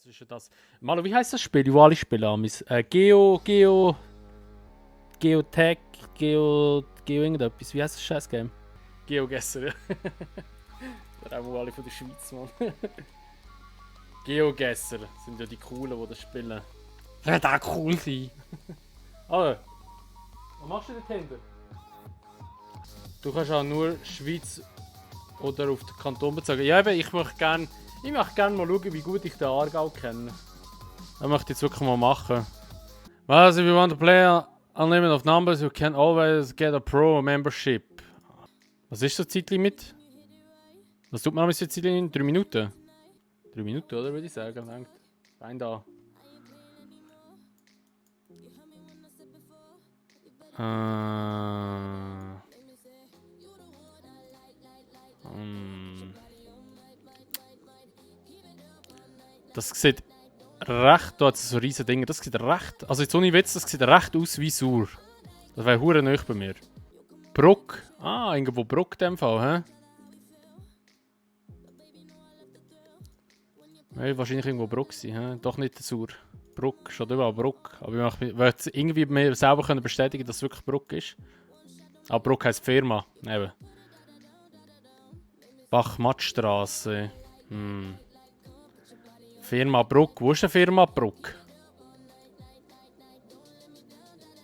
ist ja das. Malo, wie heißt das Spiel, wo alle spielen? Geotech, Geo irgendetwas. Wie heißt das Scheiß-Game? GeoGuessr, ja. Da haben wir alle von der Schweiz, Mann. GeoGuessr sind ja die Coolen, die das spielen. Wird auch cool sein. Aber, was machst du denn Tinder? Du kannst auch nur Schweiz oder auf den Kanton bezogen. Ja, eben, ich möchte gerne mal schauen, wie gut ich den Aargau kenne. Das möchte ich jetzt wirklich mal machen. Was, if you want to play unlimited of numbers, you can always get a Pro Membership. Was ist das Zeitlimit? Was tut man mit dem Zeitlimit? 3 Minuten? 3 Minuten, oder? Würde ich sagen. Langt. Rein da. Das sieht recht, da hat es so riesen Dinge, das sieht recht, also jetzt ohne Witz, das sieht recht aus wie Sur. Das wäre hure nahe bei mir. Bruck, irgendwo Bruck in dem Fall, hä? Ja, wahrscheinlich irgendwo Bruck sein, hä? Doch nicht Sur. Bruck, schon überall Bruck. Aber ich möchte irgendwie mir selber können bestätigen, dass es wirklich Bruck ist. Aber Bruck heisst Firma, eben. Bach-Matt-Straße. Firma Bruck. Wo ist die Firma Bruck?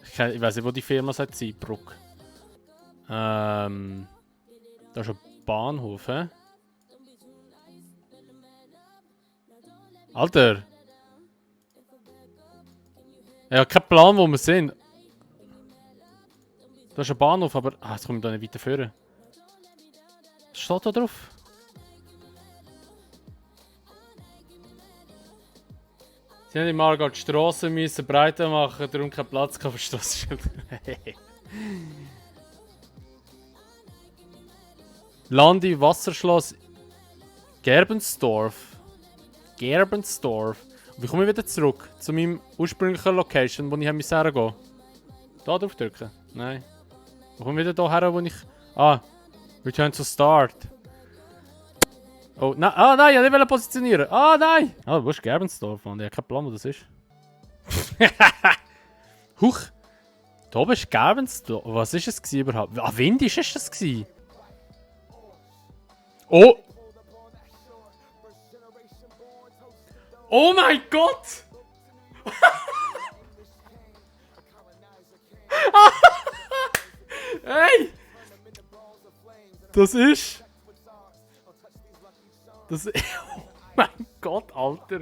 Ich weiß nicht, wo die Firma sein Bruck. Da ist ein Bahnhof, hä? Alter! Ich habe keinen Plan, wo wir sind. Da ist ein Bahnhof, aber... jetzt komme ich da nicht weiter führen. Was steht da drauf? Sie haben im Aargau die Strassen müssen breiter machen, darum keinen Platz für Straßenschilder. Landi Wasserschloss Gerbensdorf. Gerbensdorf. Wie komme ich wieder zurück zu meinem ursprünglichen Location, wo ich hergehen musste? Da drauf drücken? Nein. Wo komme ich wieder da her, wo ich... Return to Start. Oh, nein, nein, ich wollte nicht positionieren. Nein! Wo ist Gerbensdorf, Mann? Ich habe keinen Plan, wo das ist. Huch! Da oben ist Gerbensdorf. Was war es überhaupt? Windisch ist das? Oh! Oh mein Gott! Hey! Das ist... Oh mein Gott, Alter!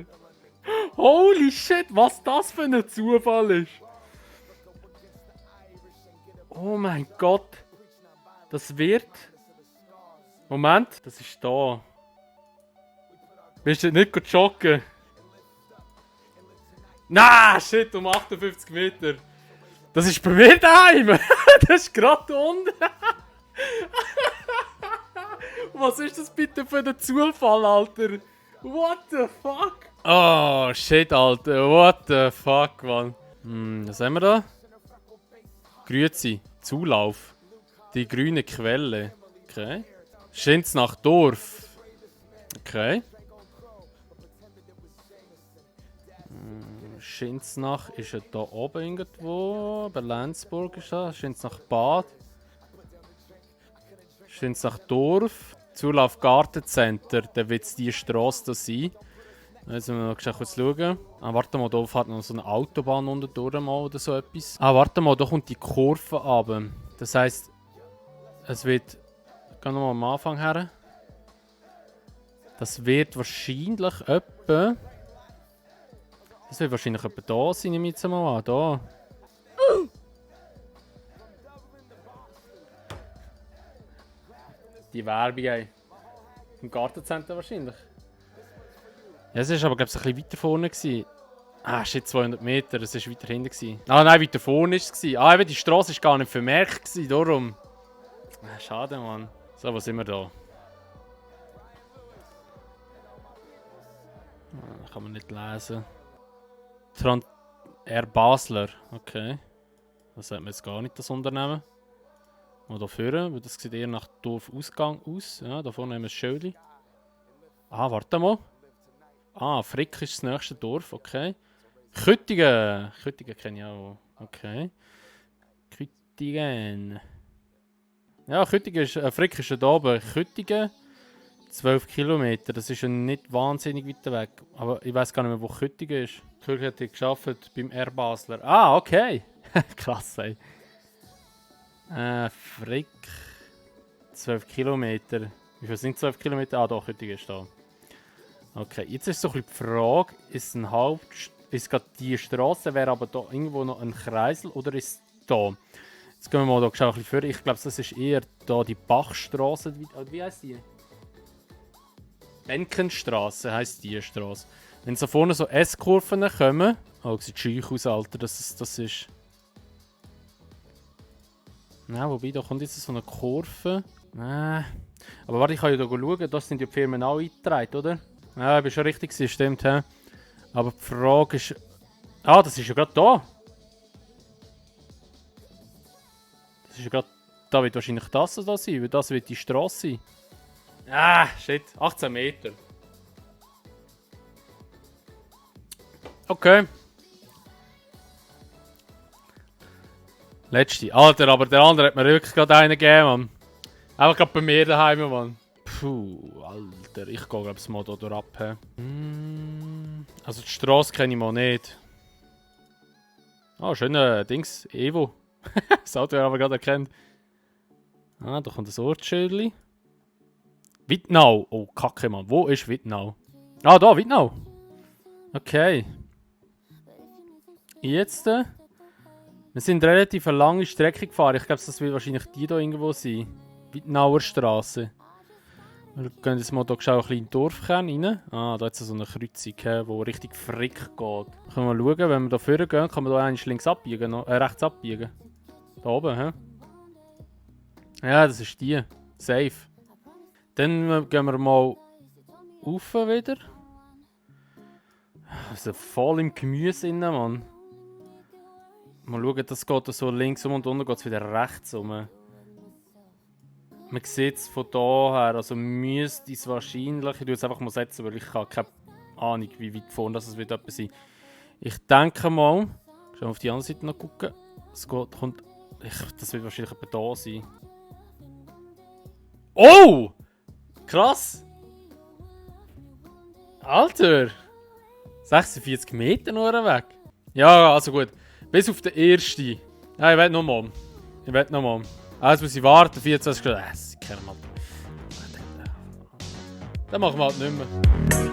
Holy shit, was das für ein Zufall ist! Oh mein Gott! Das wird... Moment, das ist da. Willst du nicht joggen? Nein, shit, um 58 Meter. Das ist bei mir daheim! Das ist gerade unten! Was ist das bitte für ein Zufall, Alter? What the fuck? Oh, shit, Alter. What the fuck, Mann. Was haben wir da? Grüezi. Zulauf. Die grüne Quelle. Okay. Schinznach Dorf. Okay. Schinznach ist ja da oben irgendwo. Bei Lenzburg ist das. Schinznach Bad. Schinznach Dorf. Zulauf Gartencenter, dann wird es die Straße da sein. Jetzt müssen wir noch kurz schauen. Warte mal, da fährt noch so eine Autobahn unten durch mal oder so etwas. Warte mal, da kommt die Kurve runter. Das heisst, es wird... Gehen wir mal am Anfang her. Das wird wahrscheinlich etwa... Das wird wahrscheinlich etwa da sein, nehme ich jetzt mal an. Da. Die Werbung, ey. Im Gartencenter wahrscheinlich. Ja, es war aber, glaube ich, ein bisschen weiter vorne. Shit, 200 Meter, es war weiter hinten. Nein, weiter vorne war es. Eben, die Straße war gar nicht vermerkt, darum. Schade, Mann. So, was sind wir da? Kann man nicht lesen. Air Basler, okay. Das sagt man jetzt gar nicht, das Unternehmen. Mal hier vorne, weil das sieht eher nach Dorfausgang aus. Ja, da vorne haben wir ein Schildchen. Warte mal. Ah, Frick ist das nächste Dorf, okay. Küttingen. Küttingen kenne ich auch. Okay. Küttingen. Ja, Küttingen ist, Frick ist ja da oben. Küttingen, 12 Kilometer. Das ist ja nicht wahnsinnig weit weg. Aber ich weiß gar nicht mehr, wo Küttingen ist. Küttingen hat gearbeitet beim Air Basler. Ah, okay. Krass, ey. Frick. 12 Kilometer. Wie viel sind 12 Kilometer? Ah, doch, Küttingen ist da. Okay, jetzt ist so ein bisschen die Frage, ist ist gerade die Straße, wäre aber da irgendwo noch ein Kreisel oder ist es da? Jetzt gehen wir mal da ein bisschen vor. Ich glaube, das ist eher da die Bachstraße. Wie heisst die? Benkenstraße heisst die Straße. Wenn so vorne so S-Kurven kommen. Oh, sieht scheuch aus, Alter. Das ist. Nein, wobei, da kommt jetzt so eine Kurve. Aber warte, ich kann ja da schauen. Da sind die Firmen auch eingetragen, oder? Ja, ich bin schon richtig gewesen, stimmt, hä? Aber die Frage ist. Ah, das ist ja gerade da. Das ist ja gerade. Da wird wahrscheinlich das da sein, weil das wird die Straße sein. Ah, shit. 18 Meter. Okay. Letzte. Alter, aber der andere hat mir wirklich gerade einen gegeben, Mann. Einfach gerade bei mir daheim, Mann. Puh, Alter. Ich gehe, glaube ich, mal hier ab. Also die Straße kenne ich mal nicht. Ah, schöner Dings. Evo. Das Auto haben wir gerade erkannt. Ah, da kommt das Ortsschildli. Wittnau. Oh, Kacke, Mann. Wo ist Wittnau? Ah, da, Wittnau. Okay. Jetzt. Wir sind relativ eine lange Strecke gefahren. Ich glaube, das wird wahrscheinlich die hier irgendwo sein. Wittnauer Straße. Wir gehen jetzt mal hier ein bisschen in den Dorfkern rein. Ah, da ist so eine Kreuzung, die richtig Frick geht. Da können wir schauen, wenn wir da vorne gehen, kann man da eigentlich links abbiegen, rechts abbiegen. Da oben, hä? Ja, das ist die. Safe. Dann gehen wir mal rauf wieder. Also voll im Gemüse drin, Mann. Mal schauen, das geht so links um und unten geht es wieder rechts um. Man sieht es von da her, also müsste es wahrscheinlich, ich tue es einfach mal setzen, weil ich habe keine Ahnung, wie weit vorne das wird etwas sein. Ich denke mal, schauen wir auf die andere Seite noch gucken. Es kommt, das wird wahrscheinlich etwa da sein. Oh! Krass! Alter! 46 Meter nur weg. Ja, also gut. Bis auf den ersten. Ja, ich will noch mal. Also muss ich warten, 24 Stunden. Sie kennen mal. Dann machen wir halt nicht mehr.